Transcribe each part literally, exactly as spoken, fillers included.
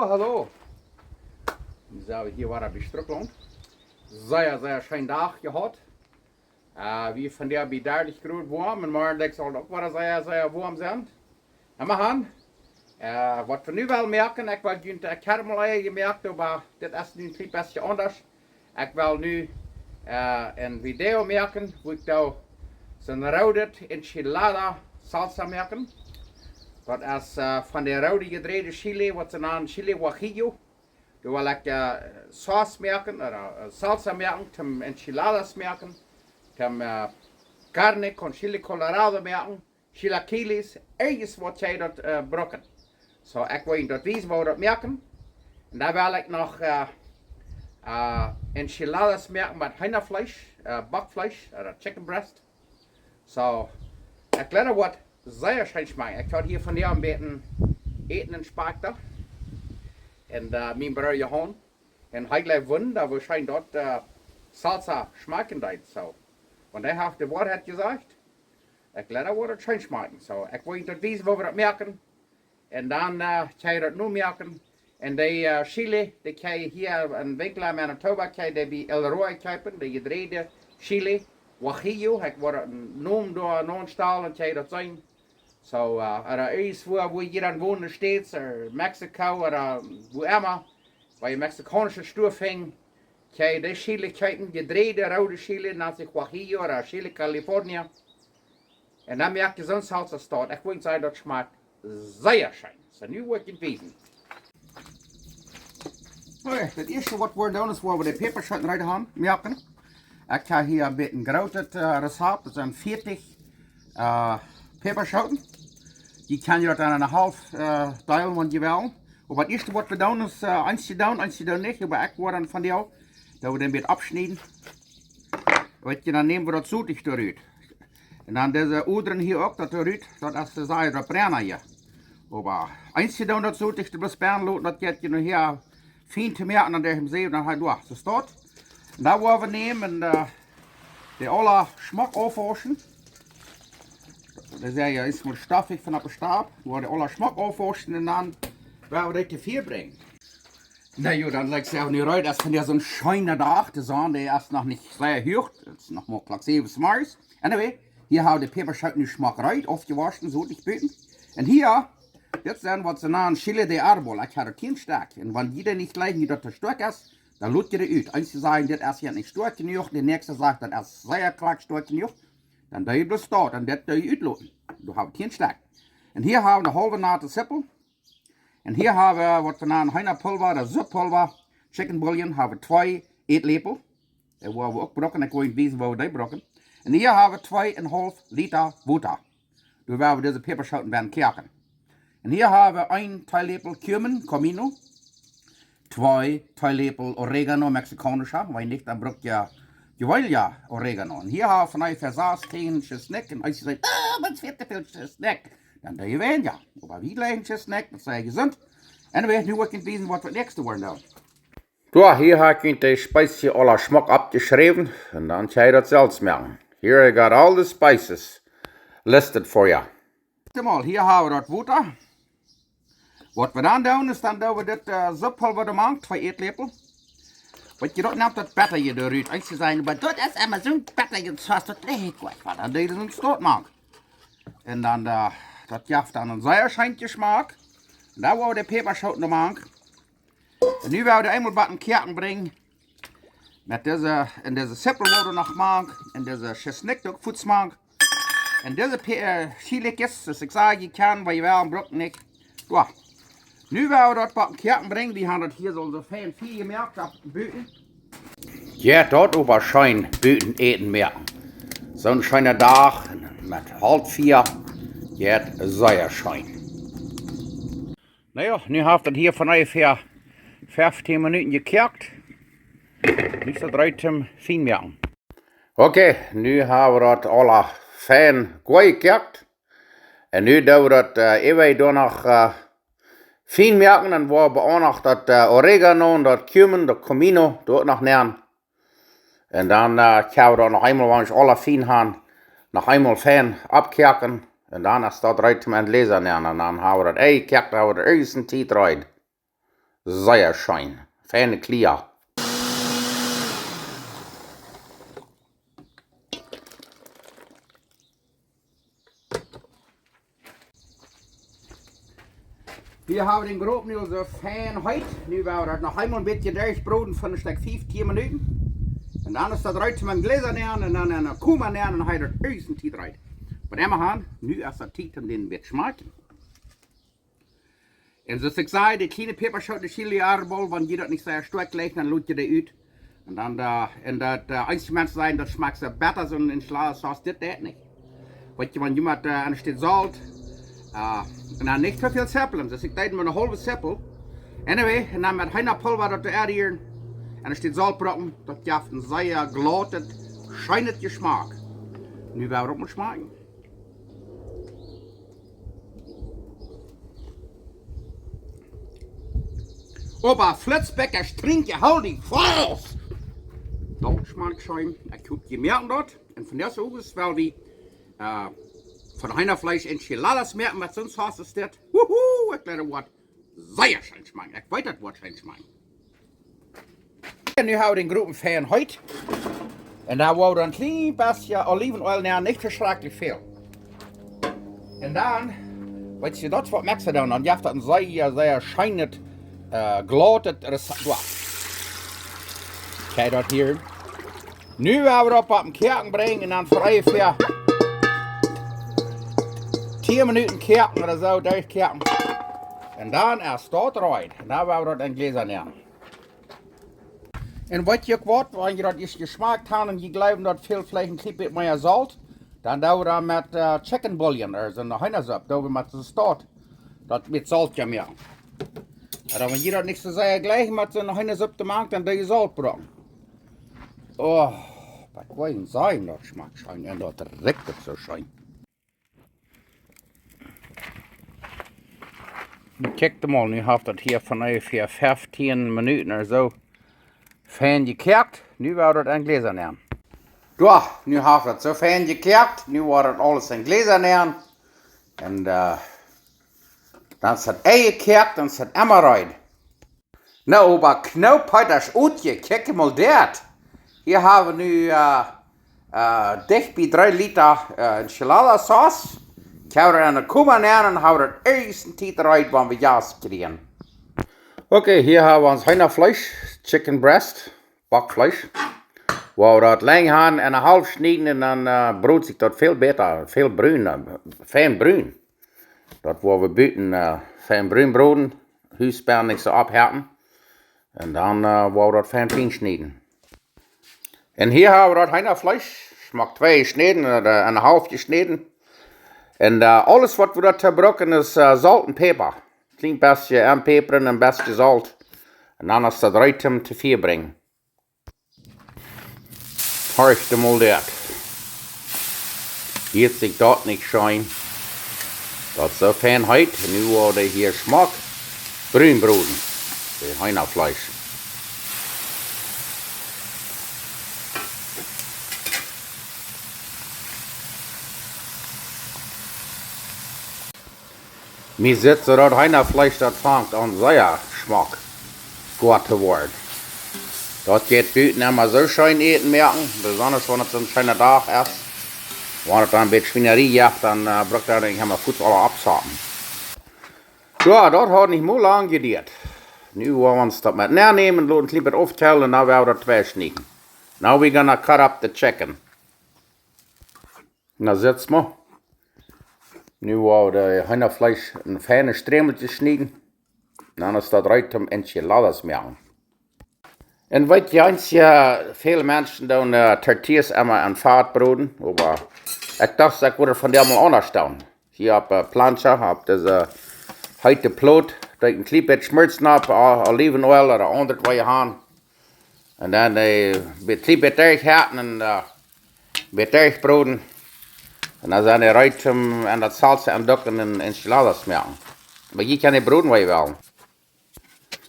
Hallo. Soo, hia wada bie Strucklaunt. Sea, sea scheenen Dach jehaut. Äh, wie von de bie dartich Grod woam un morjen denkj saul uk wada sea, sea woam sennen. Emmahan, äh, waut wie nu wellen moaken, ekj well junt, ekj hab mol een jemoakt, oba dit es nu een kjlien bät aundasch. Ekj well nu, äh, een Video moaken, wua ekj doa soon roodet Enchilada Salsa moaken. Daut es, äh, von de roode jedräjde Chili, waut see nanen Chile Guajillo. Doa well ekj, äh, Sauce moaken, ooda, äh, Salsa moaken, toom Enchiladas moaken, toom, äh, Carne con Chile Colorado moaken, Chilaquiles, aules waut jie doa, äh, brucken. Soo, ekj well junt daut wiesen, woo wie daut moaken. Un dan well ekj noch, äh, äh, Enchiladas moaken met Heenafleesch, äh, Bokfleesch, ooda chicken breast. Soo, ekj jleew daut woat sea scheen schmakjen. Ekj haud hia von de een bät Äten un Spakj doa. Un, äh, mien Brooda Johan. Un hee jleeft wunda, woo scheen daut, äh, Salsa schmakjen deed. Soo, wan hee haft de Woarheit jesajcht, ekj jleew daut woat scheen schmakjen. Soo, ekj well junt daut wiesen, woo wie daut moaken. Un dan, äh, kjenn jie daut nu moaken. Un dee, äh, Chili, dee kjenn jie hia em Winkel en Manitoba, kjenn jie dee bie El Roy kjeepen, dee jedräjde Chili Guajillo. Ekj woa een Nomen doa aunstalen, kjenn jie daut seenen. Soo, äh, ooda irjentwua, wua jie dan wonen, States, ooda Mexiko, ooda wua emma, wua jie mexikaunsche Stua finjen, kjenn jie dee Chili kjeepen, jedräjde roode Chili, nant sikj Guajillo ooda Chili California. Un dan moak jie soon Salsa doa. Ekj well sajen, daut schmakjt sea scheen. Soo, nu woa ekj junt wiesen. Okay, daut ieeschte waut wie doonen es, woa wie de Päpaschooten reed haben, moaken. Ekj hab hia een bät grootet, äh, Rezapt, daut sent vieetich, äh, Päpaschooten. Dee kaun jie dan en haulf, äh, deelen, wan jie wellen. Oba daut ieeschte waut wie doonen es, äh, eenje doonen, eenje doonen nich, oba ekj woa dan von dee, daut wie dän bät aufschnieden. Weetst, dan näm wie daut Sotich doa rut. Un dan dise Odren hia uk, daut doa rut, daut es de Saie, daut Brenna hia. Oba eenje doonen daut Sotich doa bloos bie loten, daut jeit je nu hia fien to moaken, dan dee em See, dan hee doa, soo steit. Un dan woa wie nämen un, äh, dee aula schmock aufwauschen. Daut es jo ieescht mol stoffich von opp de Stap. Woa dee aula schmock aufwauschen un dan woa wie dee to Fia brinjen. Na jo, dan lat ekj sajen, nu reed es von dee soon scheena Dach. De Sonn, dee es noch nich sea huach. Daut es noch mau Klock säwen zemorjes. Anyway, hia hab wie de Päpaschooten nu schmock reed, aufjewauschen, soo dicht buten. Un hia, dit sent waut see nanen Chile de Árbol. Ekj hab tieen Stekj. Un wan jie dee nich jleewen, daut dee stoakj es, dan lot jie dee ut. Eenje sajen, dit es hia nich stoakj jenuach. De näakjste sajcht, daut es sea krakjt stoakj jenuach. Dan doo jie bloos daut, dan doo jie utloten. Doa hab wie tieen Stekj. Un hia hab wie eene haulwe nate Sippel. Un hia hab wie waut wie nanen Heenapulva ooda Suppulva, Chicken Bouillon, hab wie twee Ätläpel. Dee woa wie uk brucken, ekj woa junt wiesen, woo wie dee brucken. Un hia hab wie twee un haulf Lita Wota. Doa woa wie dise Päpaschooten bie koaken. Un hia hab wie een Teeläpel Cumin, Comino, twee Teeläpel Oregano, mexikaunscha, wan nich, dan bruck jie Guerrilla Oregano. Un hia hab wie von onjefäa sastieen Tschesnikj. Un aus jie sajen, "Ah, daut es väl to väl Tschesnikj," dan doo jie weinja. Oba wie jleichen Tschesnikj, daut es sea jesunt. Anyway, nu woa ekj junt wiesen, waut wie daut näakjste woaren doonen. Soo, hia hab ekj de Spices aula schmock oppjeschräwen. Un dan kjenn jie daut selfst moaken. Here I got all the spices listed for you. Ieescht mol, hia hab wie daut Wota. Waut wie dan doonen es, dan doo wie dit, äh, Suppulva doa mank, twee Ätläpel. Weetst, daut nemt daut Betta hia doa rut. Eenje sajen, "Oba daut es emma soon Betta, daut es daut Leew, waut." Dan doo wie soon Stoot mank. Un dan, äh, daut jeft dan een sea scheenen Jeschmack. Un dan woa wie de Päpaschooten doa mank. Un nu woa wie dee eemol bie een Koaken brinjen. Met dise, un dise Sippel woa wie noch mank. Un dise Tschesnikj uk fuaz mank. Un dise Pe-, äh, Chilikjes, soo aus ekj saj, jie kjennen, wan jie wellen, brucken nich. Jo. Nu woa wie daut bie een Koaken brinjen. Wie haben daut hia soo, soo fein Fia jemoakt opp buten. Jeit daut oba scheen buten Äten moaken. Soon scheena Dach met Holtfia. Jeit sea scheen. Na jo, nu haft daut hia von onjefäa feftieen Minuten jekoakt. Nu es daut reed toom fien moaken. Okay, nu hab wie daut aula fein goa jekoakt. Un nu doo wie daut, äh, äwa doa noch, äh, fien moaken. Un woa wie uk noch daut, äh, Oregano un daut Cumin, daut Comino, doa uk noch nämen. Un dan, äh, kjenn wie daut noch eemol, wan wie aula fien haben, noch eemol fein oppkoaken. Un dan es daut reed toom en Jläsa nämen. Un dan hab wie daut, ey, koak, dan hab wie daut irjent een Tiet reed. Sea scheen. Feine Klia. Hia hab wie dän Gropen nu soo fein heet. Nu woa wie daut noch eemol een bät derchbroden fa een Stekj fief, tieen Minuten. Un dan es daut reed, toom en Jläsa nämen un dan en de Koma nämen un hee daut ieescht een Tiet reed. Oba emma han, nu es daut Tiet, om dän een bät schmakjen. Un soo aus ekj säd, de kjliene Päpaschooten, de chile árbol, wan jie daut nich sea stoakj jlikjen, dan lot jie dee ut. Un dan, äh, un daut, äh, eenje Menschen sajen, daut schmakjt soo bäta, soon Enchilada Sauce, dit deit nich. Weet jie, wan jie met, äh, een Stekj Solt, äh, un dan nich too väl Sipel, soo aus ekj deed met eene haulwe Sipel. Anyway, un dan met Heenapulva daut doa äwahäa, un een Stekj Solt broden, daut jeft een sea glaut, scheenet Jeschmak. Nu woa wie daut mol schmakjen. Oba Fritz Becker, drinkj, hool die faust! Daut schmakjt scheen. Ekj hop, jie moakjen daut. Un von dise Uagen well wie, äh, von Heenafleesch Enchiladas moakjen, met soon Sauce es dit. Wuhu, ekj leew daut. Sea scheen schmakjen. Ekj weet, daut woat scheen schmakjen. Un nu hab wie dän Gropen fein heet. Un dan woa wie een kjlien bät Oliwenoil nämen, nich veschrakjlich väl. Un dan, weet jie, daut woat Mexikaun, dan jeft daut een sea, sea scheenet, äh, glautet Resultat. Kjikj daut hia. Nu woa wie daut opp dän Koaken brinjen un dan fa onjefäa tieen Minuten koaken ooda soo, derchkoaken. Un dan es daut reed. Un dan woa wie daut en Jläsa nämen. Un weet jie uk waut, wan jie daut ieescht jeschmakt haben un jie jleewen, daut fält veleicht een kjlien bät mea Solt, dan doo wie daut met, äh, Chicken Bouillon, aulsoo eene Heenasupp, doo wie met de Staut daut met Solt moakjen. Oba wan jie daut nich soo sea jlikjen met soone Heenasupp to moaken, dan doo jie Solt broden. Oh, waut woa ekj sajen, daut schmakjt scheen un daut rikjt uk soo scheen. Nu kjikjt mol, nu haft daut hia von onjefäa feftieen Minuten ooda soo fein jekoakt. Nu woa wie daut en Jläsa nämen. Jo, nu haft daut soo fein jekoakt. Nu woa wie daut aules en Jläsa nämen. Un, äh, dan es daut Ei jekoakt, dan es daut emma reed. Nu, oba Knooppetasch utje, kjikj mol daut. Hia hab wie nu, äh, äh, dicht bie dree Lita, äh, Enchilada Sauce. Ekj hab daut en de Koma nämen un hab daut ieescht een Tiet reed, wan wie Jast kjrieen. Okay, hia hab wie ons Heenafleesch, Chicken Breast, Bockfleesch. Woa wie daut lang han un haulf schnieden un dan, äh, brot sikj daut väl bäta, väl brun, äh, fein brun. Daut woa wie buten, äh, fein brun broden, Hus bie nich soo oppheeten. Un dan, äh, woa wie daut fein, fein schnieden. Un hia hab wie daut Heenafleesch, schmock twee jeschnäden, ooda, äh, en haulf jeschnäden. Un, äh, aules waut wie doatoo brucken es, äh, Solt un Päpa. Kjlien bät aunpäpren un bät Solt. Un dan es daut reed toom to Fia brinjen. Horcht mol daut. Hieet sikj daut nich scheen? Daut es soo fein heet. Nu woa wie hia schmock brun broden. Daut Heenafleesch. Mie sitt soo daut Heenafleesch, daut fangt aun sea schmock goot to woaren. Daut jeit buten emma soo scheen Äten moaken, besondasch wan et soon scheena Dach es. Wan et dan een bät Schwienarie jeft, dan, äh, brukt daut nich emma fuaz aules oppsappen. Jo, daut haft nich mol lang jedieet. Nu woa wie ons daut met nenämen, loten kjlien bät aufkjeelen, dan woa wie daut twei schnieden. Now we're gonna cut up the chicken. Na, sitt mol. Nu woa wie daut Heenafleesch en feine Strämelkjes schnieden. Dan es daut reed toom Enchiladas moaken. Un weet jie eent, jo, väle Menschen doonen, äh, Tortillas emma en Fat broden, oba ekj docht, ekj wudd daut vondoag mol aundasch doonen. Hia opp, äh, Plancha, opp dise heete Plot, doo ekj een kjlien bät Schmolz nopp, äh, Oliwenoil ooda aundret waut jie han. Un dan, äh, een kjlien bät derchheeten un, äh, bät derchbroden. Un dan sent dee reed toom en daut Salsa enduken un Enchiladas moaken. Oba jie kjennen dee broden woo jie wellen.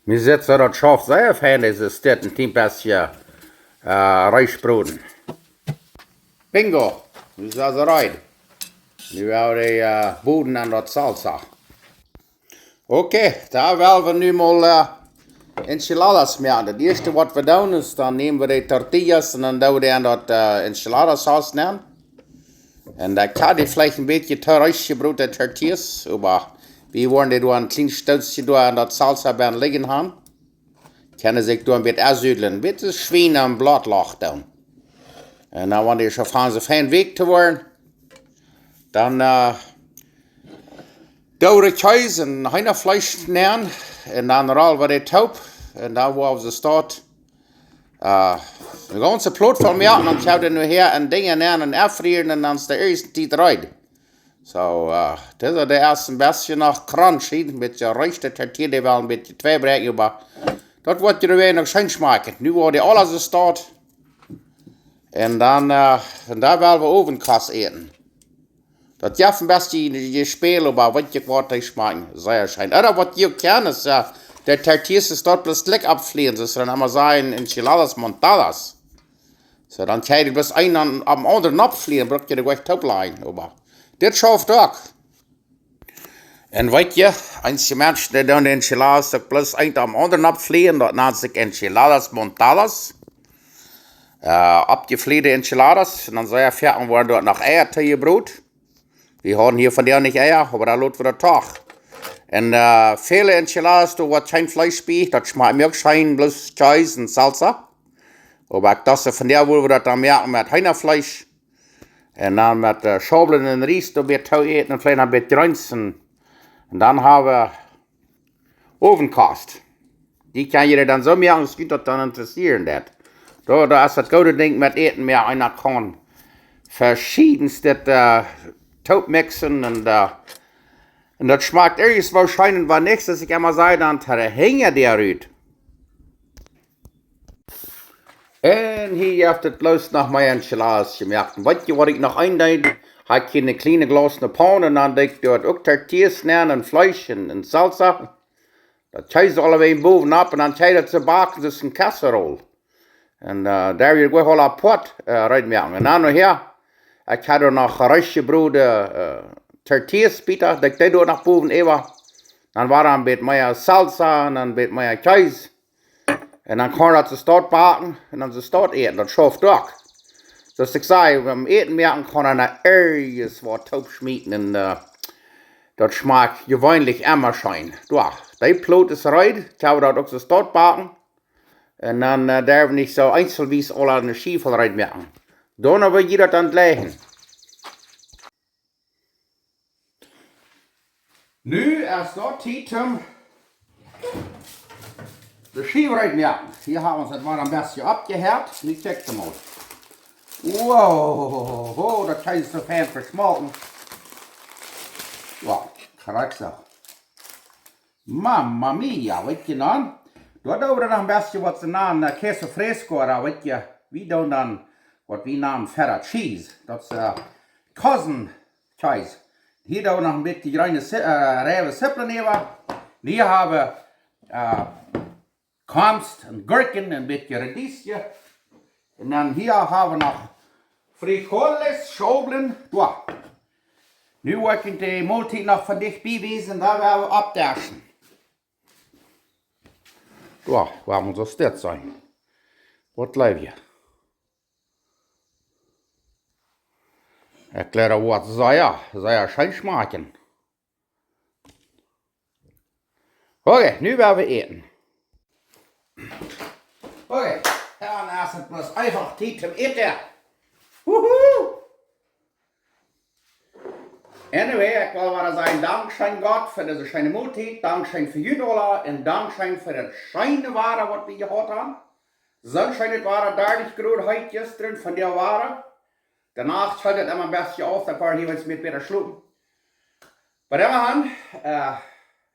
Mie sitt soo daut schauft sea fein, dise Städ, een kjlien bät, äh, derchbroden. Bingo! Nu es et reed. Nu woa wie, äh, Boden aun daut Salsa. Okay, dan well wie nu mol, äh, Enchiladas moaken. Daut ieeschte waut wie doonen es, dan näm wie de Tortillas un dan doo wie dee en daut äh, Enchiladas Sauce nenn. Un dan kaun dee veleicht een bät too reesch jebroden, de Tortillas, oba wie woaren dee doa een kjlien Stootje doa en daut Salsa bennen lijen han. Kjennen sikj doa een bät ensiedeln, een bät Schwien aum Bloot lochten doonen. Un dan, wan dee soo aunfangen fein weekj to woaren, dan äh, doo wie Kjees un Heenafleesch nenn un dan roll wie dee toop. Un dan woa wie see staut äh, een gaunze Plot voll moaken, dan kjenn wie nu hia en Dinja nenn un enfrieren un dan es de ieeschte Tiet reed. Soo, äh, dit es de ieeschte een bät noch crunchy, een bät reesch, daut haft hia dee wel een bät twei bräakjen, oba daut woat je doawäajen noch scheen schmakjen. Nu woa wie dee aula soo staut. Un dan, äh, un dan well wie Owenkost äten. Daut jeft een bät je Späl, oba waut je waut dee schmakjen, sea scheen. Ooda waut je uk kjennen es, äh, de Tortillas es daut bloos jlikj oppflieen, soo aus see dan emma sajen, enchiladas montadas. Soo, dan kjenn je bloos eent aum, aum aundren oppflieen, bruck je dee nich toop lajen, oba dit schauft uk. Un weet je, eenje Menschen, dee doonen de Enchiladas uk bloos eent aum aundren oppflieen, daut nant sikj Enchiladas montadas. Äh, oppjefliede Enchiladas, un dan saj ekj, woaren doa noch Eia too jebrot. Wie haben hia vondoag nich Eia, oba dan loten wie daut doch. Un äh, väle Enchiladas, doa woat kjeen Fleesch bie, daut schmakjt mie uk scheen, bloos Kjees un Salsa. Oba ekj docht, vondoag wellen wie daut dan moaken met Heenafleesch. Un dan met äh, Schaublen un Ries doa bie too äten un veleicht noch een bät Jreens. Un dan haben wie Owenkost. Dee kaun jie dan soo moaken, aus junt daut dan interessieren deit. Doa, doa es daut goode Dinkj met Äten, mea eena kaun veschiedenstet äh, toop mixen un, äh, un daut schmakjt irjentwoo scheen un wan nich, soo aus ekj emma saj, dan to de Hinja dee rut. Un hia jeft et bloos noch mea Enchiladas jemoakt. Un weet jie waut ekj noch eendeed? Hab ekj hia een kjlienet Glaus, ne Paun, un dan deed ekj doa uk Tortillas nenn un Fleesch un, un Salsa. Daut kjees aulawäajen bowen opp un dan kjees daut soo backen, daut es een Casserole. Un äh, doa woa wie uk aula Poat äh, reed moaken. Un dan noch hia, ekj hab doa noch reesch jebrode äh, Tortillas, Pita, daut ekj dee doa noch bowen äwa. Dan woat een bät mea Salsa un dan een bät mea Kjees. Un dan kaun daut soo staut backen un dan soo staut äten. Daut schauft uk. Soo aus ekj saj, biem Äten moaken kaun eena irjentwaut toop schmieten un äh, daut schmakjt jeweenlich emma scheen. Jo, dee Plot es reed, ekj hab daut uk soo staut backen. Un dan äh, derw wie nich soo eenzelwies aula ne Schiew reed moaken. Dan woa wie daut dan jlikjen. Nu es daut Tiet om de Schiew reed moaken. Hia hab wie ons daut mau een bät oppjehett. Nu kjikj mol. Wow, daut kaun soo fein veschmolten. Jo, krakjt soo. Mamma mia, weet jie dan? Doa doo wie dan noch een bät waut see nanen äh, queso fresco, ooda weet jie, wie doonen dan waut wie nanen feta cheese. Daut es äh, Kosenkjees. Hia doo wie noch een bät jreene Si- äh, reiwe Sipplen äwa. Hia hab wie äh, Komst un Gurkjen, een bät Radiesche. Un dan hia hab wie noch Frijoles, Schaublen. Jo. Nu woa ekj de Moltiet noch von dicht bie wiesen, dan woa wie oppdischen. Jo, woa wie soo stell sennen. Waut jleew jie? Ekj jleew, daut woat sea, sea scheen schmakjen. Okay, nu woa wie äten. Okay, dan es et bloos eefach Tiet om äten. Wuhu! Anyway, ekj well wada sajen, dankscheen Gott fa dise scheene Moltiet, dankscheen fa junt aula un dankscheen fa daut scheene Wada waut wie jehaut haben. Soo scheen daut wia, dartich Grod heet jistren, vondoag wia. De Nacht hilt et emma een bät auf, dan kaun ekj hia waut mea bäta schlopen. Oba emmahan, äh,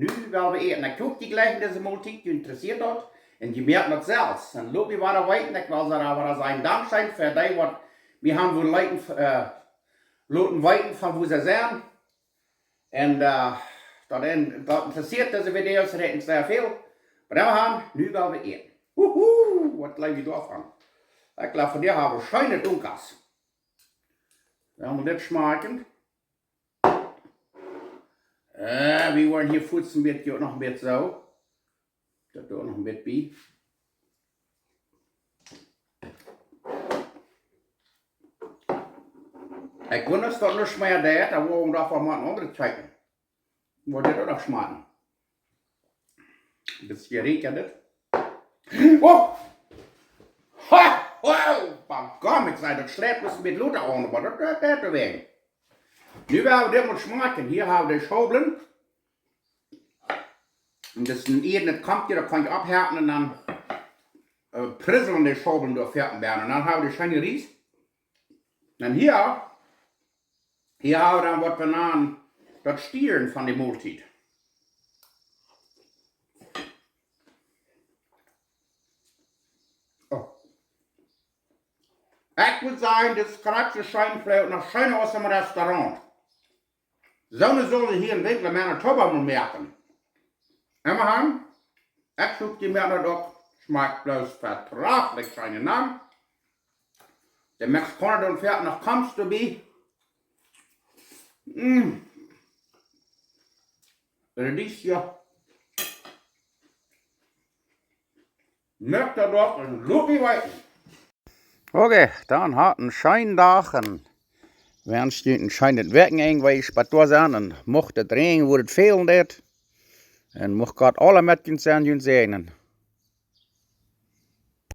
nu woa wie äten. Ekj hop, jie jlikjen dise Moltiet, junt interessieet daut. Un jie moaken daut selfst. Un lot mie wada weeten, ekj well wada sajen, dankscheen fa dee waut mie haben wullen leeten, äh, loten weeten von wua see sent. Un äh, daut, en- daut interessieet dise Videos, daut es sea väl. Oba emmahan, nu woa wie äten. Wuhu, waut jleew jie doavon? Ekj jleew, vondoag haben wie scheene Dunkas. Woa wie dit schmakjen. Äh, wie woaren hia fuaz een bät, noch een bät soo. Daut doa noch een bät bie. Ekj wunda, aus daut nuscht mea deit, dan woa wie doa mau een aundret kjeepen. Woat dit uk noch schmakjen. Daut es hia rikjt dit. Oh! Ha! Oh! Bam, komm, ekj saj, daut schleit bloos een bät luda aun, oba daut, daut, daut deit wäajen. Nu woa wie dit mol schmakjen. Hia hab wie de Schaublen. Un daut es een ieednet Kompje, daut kaun ekj opphetten un dan, äh, prisseln de Schaublen doa fäaten bie. Un dan hab wie de scheene Ries. Un hia, hia hab wie dan waut wie nanen daut Stieren von de Moltiet. Oh. Ekj mott sajen, dit es krakjt soo scheen, veleicht noch scheena aus em Restaurant. Soone sullen see hia en Winkler, Manitoba mol moaken. Emmahan, ekj sup dee moaken daut uk. Schmakjt bloos vedrajlich, scheene Nanen. De Mexikauna doonen foaken noch Komst doabie. Mm. Radieschen. Moakt daut uk un lot mie weeten. Okay, dan hat een scheenen Dach un wie wenschen junt een scheenet Wäakjenenj, wua jie bie doa sent, un mucht daut räajnen, wua daut fälen deit. Un mucht Gott aula met junt sennen, junt säajnen.